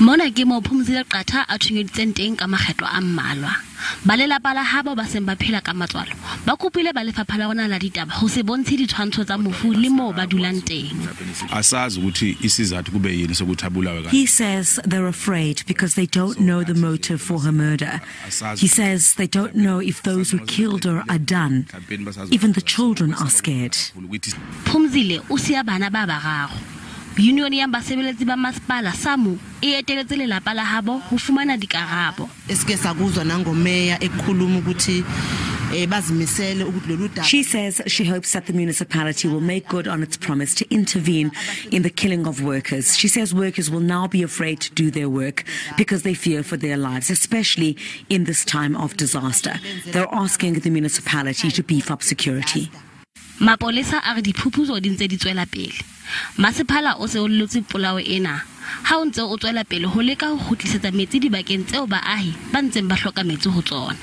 Mona ke moo Phumzile Qatha a thunyeditseng teng ka makgetlo a mmalwa. Ba lelapa la habo ba seng ba phela ka matswalo ba kopile ba lefapha la rona la ditaba ho se bontshe ditshwantsho tsa mofu le moo ba dulang teng. Asazi ukuthi isizathu kube yini sokuthi abulawe kanje. He says they're afraid because they don't know the motive for her murder. He says they don't know if those who killed her are done. Even the children are scared. Phumzile o siya bana ba bararo. Union ya basebeletsi ba masepala SAMWU e eteletse lelapa la habo ho fumana dikarabo. Esike sakuzwa nangomeya ekhuluma ukuthi bazimisele ukuthi lolu daba. She says she hopes that the municipality will make good on its promise to intervene in the killing of workers. She says workers will now be afraid to do their work because they fear for their lives, especially in this time of disaster. They're asking the municipality to beef up security. Mapolesa a re diphuputso di ntse di tswela pele. Masepala o se o lleletse polao ena ha o ntse o tswela pele ho leka ho kgutlisetsa metsi dibakeng tseo baahi ba ntseng ba hloka metsi ho tsona.